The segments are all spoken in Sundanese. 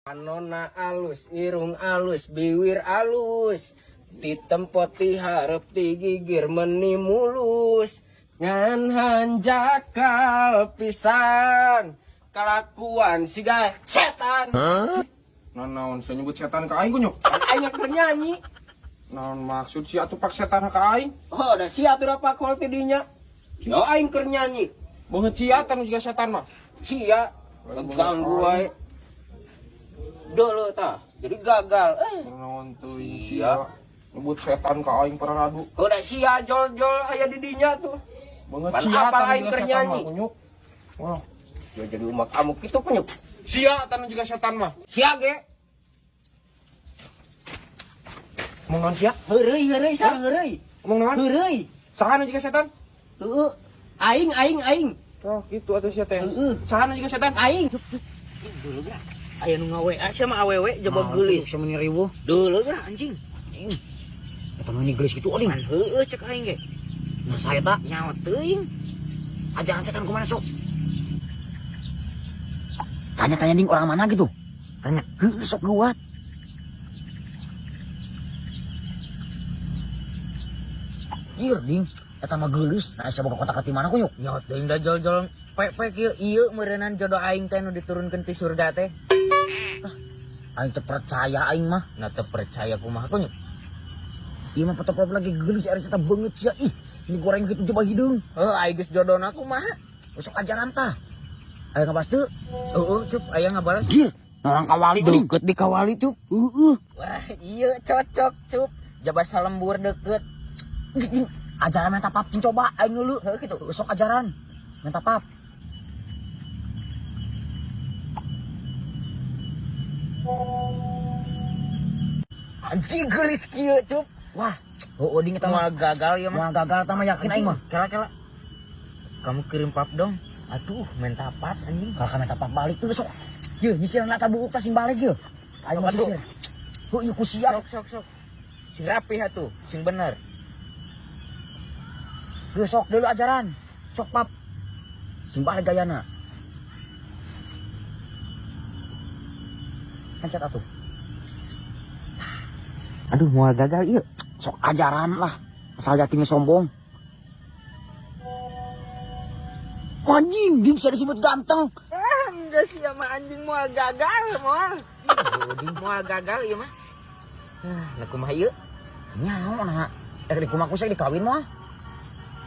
Panonna alus, irung alus, biwir alus. Ti tempo ti hareup ti gigir meni mulus. Ngan hanjakal pisan, kalakuan siga setan. Nah, naon saya nyebut setan ke aing kunyuk? Kan aing keur nyanyi. Naon maksud si atuh pak setan ke aing? Oh, da sia tuh pakol ti dinya. Yo aing keur nyanyi. Beungeut sia tah nu jiga setan mah. Sia ganggu wae. Dulu tah, jadi gagal. Naon teuing Sia. sia. Nyebut setan ke aing pararadu. Udah sia jol-jol aya di dinya tuh. Beungeut Pan sia apal tah nu aing jiga keur setan mah nyanyi. kunyuk. Wah, Sia jadi umak amuk kitu kunyuk. sia tah nu jiga setan mah. Sia ge. Ngomong naon sia? Heureuy heureuy sa heureuy. Ngomong naon? Heureuy. Saha nu jiga setan? Heeh. Aing aing aing. Oh, gitu atuh sia teh. Heeh. Saha nu jiga setan? Aing. Dulu geura. Aya nu nga-WA sia mah awewe jaba geulis. Sama ni riweuh. Dulu geura anjing. Anjing. Eta mah ini geulis kitu aing. Pan heueuh cek aing ge. Nah saya tak Nyawa teuing. ajaran setan kumaha sok. Tanya-tanya ding orang mana gitu. Tanya. Heueuh sok geuat. Ieu ding, eta mah geulis. Nah sia boga kotak ti mana kunyuk? Nyawa teuing da jol-jol pek-pek ieu ieu meureunnan jodoh aing teh nu diturunkeun ti surga teh. Aing teu percaya aing mah. Nah teu percaya kumaha kunyuk. Ieu mah foto lagi geulis ari eta beungeut sia. Ih, ini goreng gitu coba hideung. Heuh aing geus jodohna kumaha? Besok ajaran tah. Aya ngabas teu? Heueuh cup aya ngabalas. Jir, orang kawali euy. Deket di kawali cup. Heeh. Wah, iya cocok cup. Jaba salembur deket. Anjing, ajaran minta pap cing coba aing ngeuleuh. Heuh kitu. Besok ajaran minta pap. Anjing geulis kieu cup. Wah, heueuh ding eta mah. Moal gagal ieu mah. Moal gagal eta mah yakin aing mah. Kela kela. Kamu kirim pap dong. Aduh, minta pap anjing. Kalau kami minta pap balik tuh besok. Ye, nyicilan eta buuk tah sing balik ye. Aing mah Sok atuh. sisir. Heuh, ieu ku siap. Sok sok sok. Sing rapi atuh, sing bener. Geus sok dulu ajaran. Sok pap. Sing balik gayana. Pencet atuh. Aduh, moal gagal ieu. Sok ajaran lah. Asal yakinnya sombong. Anjing, dia bisa disebut ganteng. Ah, enggak sih sama anjing moal gagal, moal. Moal gagal ieu mah. Ah, nah kumaha ieu? Nyaho nah. Eh di kumaha saya dikawin mah.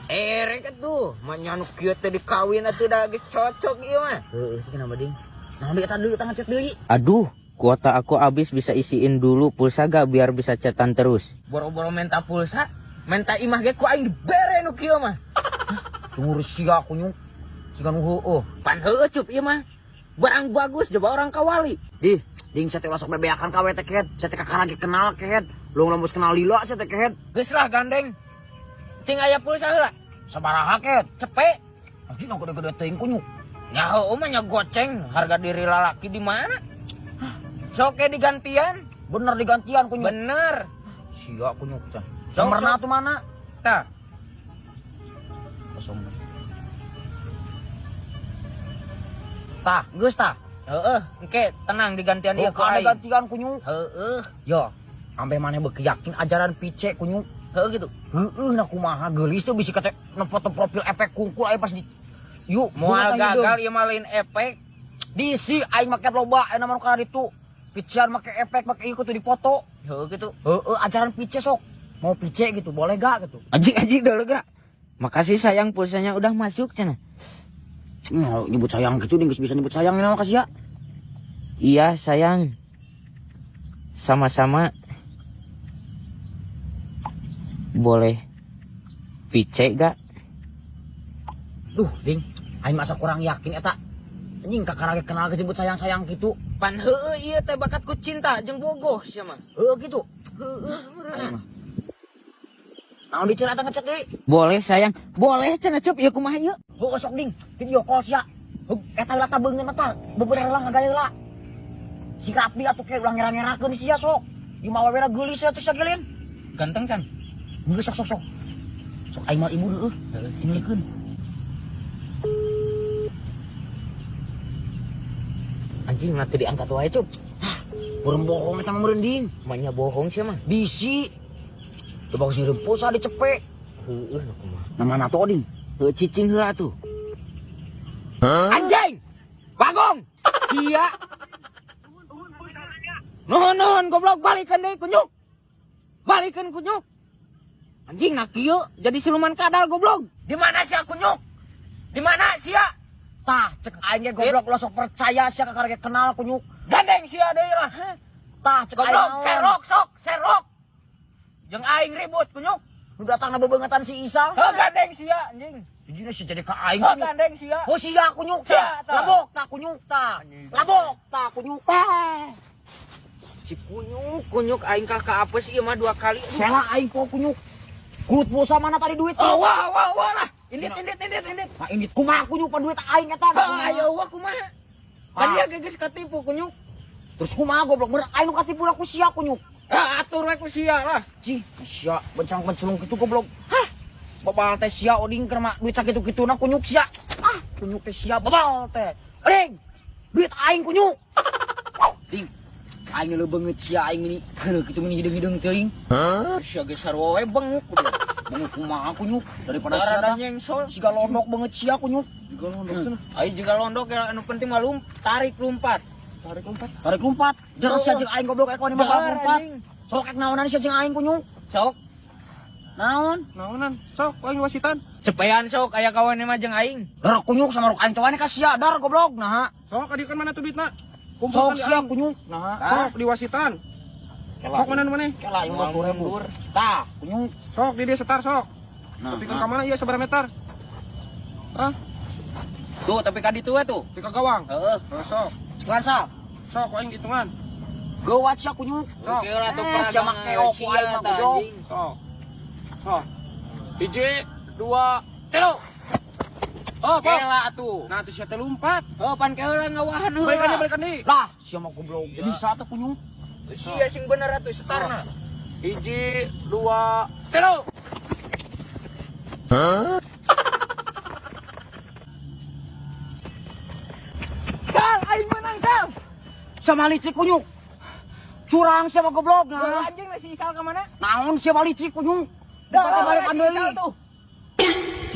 Erek atuh, mah nyanu kieu teh dikawin atuh da geus cocok ieu mah. Heeh, sih kenapa ding? Nah, dia tadi tangan chat deui. Aduh, kuota aku habis bisa isiin dulu pulsa gak biar bisa chatan terus. Boro-boro minta pulsa, minta imah ge ku aing dibere nu kieu mah. Tunggu sia kunyuk. Siga nu heueuh. Pan heueuh cup ieu mah. Barang bagus coba orang kawali. Dih, ding saya teh ulah sok bebeakan ka we teh kehed. Saya teh kakara ge kenal kehed. Lu lembus kenal lila saya teh kehed. Geus lah gandeng. Cing aya pulsa heula. Sabaraha kehed? Cepet. Anjing nu gede-gede teuing kunyuk. Ya heueuh mah nya goceng, harga diri lalaki di mana? Sok ge digantian. Bener digantian kunyuk. Bener. Sia kunyuk teh. Sok, Nomorna sok. tuh mana? Tah, Kosong. Tah, geus tah. heueuh, engke tenang digantian ieu Oh, ku kada aing. gantian kunyuk. Heueuh, Yo, sampai mana beuki yakin ajaran pice kunyuk. heueuh gitu. Heueuh nah kumaha geulis tuh bisi kate nefoto profil efek kungkul aya pas di yuk Moal beungeut aing gagal ieu mah lain efek. Disi aing make loba aya nama nu kana ditu. Picean make efek make ieu kudu dipoto. Heueuh gitu. Heueuh ajaran pice sok. Mau pice gitu boleh gak gitu. Anjing anjing dulu gerak. Makasih sayang pulsanya udah masuk cenah. Nah, nyebut sayang gitu ding geus bisa nyebut sayang ini mah kasih ya. Iya sayang. Sama-sama. Boleh pice gak? Duh, ding, aing masa kurang yakin eta. Anjing kakara ge kenal geus nyebut sayang-sayang gitu. Pan heueuh ieu teh bakatku cinta jeung bogoh sia mah. Heueuh gitu. Heueuh Aing mah. Naon diceun eta ngechat deui? Boleh sayang, boleh cenah cup ieu kumaha ieu? Heueuh sok ding, video call sia. Heuh, eta heula tah beungeut eta, bebener lah ngagaya heula. Si rapi atuh ke ulah ngera-ngerakeun sia sok. Ieu mah awewena geulis atuh sagelin. Ganteng kan? Geus sok sok sok. Sok aing mah ibu heueuh. Nulikeun. Anjing nanti diangkat wae cup. Ah, Meureun bohong eta mah meureun ding. Maknya bohong sih mah. Bisi. Coba geus ngirim pulsa dicepe. Heueuh nu kumaha. Nah mana tuh Oding? Heuh cicing heula tuh. Anjing! Bagong! Sia! Nuhun nuhun goblok balikeun deui kunyuk. Balikeun kunyuk. Anjing nak kieu jadi siluman kadal goblok. Di mana sia kunyuk? Di mana sia? Tah, cek aing ge goblok lo sok percaya sia kakara ge kenal kunyuk. Gandeng sia deui lah. Tah, cek aing Goblok, naon. serok sok, serok. Jeung aing ribut kunyuk. Nu datangna bebeungetan si Isal. Heuh gandeng sia anjing. Jujurnya sih jadi ka aing Heuh kunyuk. gandeng sia. Oh sia kunyuk Sia, tah. tah. Labok tah kunyuk tah. Labok tah kunyuk tah. Si kunyuk, kunyuk aing kalah ka apes ieu mah dua kali. Aduh. Salah aing kok kunyuk. Kulut pulsa mana tadi duit? Oh, wah, wah, wah lah. Indit, indit, indit, indit. Nah, indit kumaha kunyuk pan duit aing eta. Ah, ayo wah kumaha. Ah. Tadi ya geus katipu kunyuk. Terus kumaha goblok bener aing nu katipu ku sia kunyuk. Ah, atur we ku sia lah. Cih, sia bencang-bencung kitu goblok. Hah? Babal teh sia oding keur mah duit sakitu-kituna kunyuk sia. Ah, kunyuk teh sia babal teh. Oding, duit aing kunyuk. Ding, aing leubeung beungeut sia aing mini. Heuh kitu mini hideung-hideung teuing. Sia geus sarua we benguk goblok. Beungeut kumaha kunyuk daripada sia Darah tah. nyengsol. Siga londok beungeut sia kunyuk. Juga londok cenah. Aing juga londok ya anu penting mah tarik lompat. Tarik lompat. Tarik lompat. Jelas sia jeung aing goblok ekon mah Dar, lompat. anjing. Sok ek naonan sia jeung aing kunyuk. Sok, Naon? Naonan? Sok, aing wasitan. cepean sok aya kawan mah jeung aing. Dar kunyuk sama rok aing teh ka sia dar goblok nah. Sok, adi kan mana tuh duitna? Sok Kumpulkan di sia aing. kunyuk nah. Sok diwasitan. Sok mana nu maneh? Kela aing Moal 20.000. mundur. Tah, kunyuk. Sok di dia setar sok. Nah, Tapi ka mana ieu sabaraha meter? Hah? Tuh, tapi ka ditu we tuh. Di ka gawang. Heeh. Oh, sok. Cekelan sal. Sok aing hitungan. Geuwat sia kunyuk. Sok. Oke lah tuh Eh, sia mah keok ku aing mah goblok. Sok. Sok. Hiji, dua, tilu. Oh, Oke pok. lah atuh. Nah, tuh sia teh lompat. Oh, pan keula ngawahan heula. Balikan deui, balikan deui. Lah, sia mah goblok. Bisa teh kunyuk. Sia sing bener atuh setarna. Hiji, dua, tilu. Sal, aing menang Sal. Sama licik kunyuk. Curang sia mah goblok Nah. nah. Anjing lah si Isal ka mana? Naon sia mah licik kunyuk. Dah, Balik balik si deui. Isal tuh.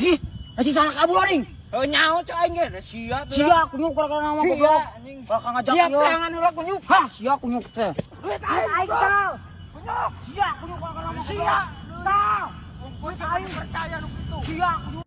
Ih, nasi salah kabur anjing. Oh, nyaho cok aing ge. Sia tuh. Sia kunyuk gara-gara nama Sia, goblok. anjing. Gara-gara ngajak Sia ieu. tangan heula kunyuk. Hah, sia kunyuk teh. Duit aing Sal. Kunyuk. Sia kunyuk gara-gara nama goblok. Sia. Tah. Aing percaya nu kitu. Sia kunyuk.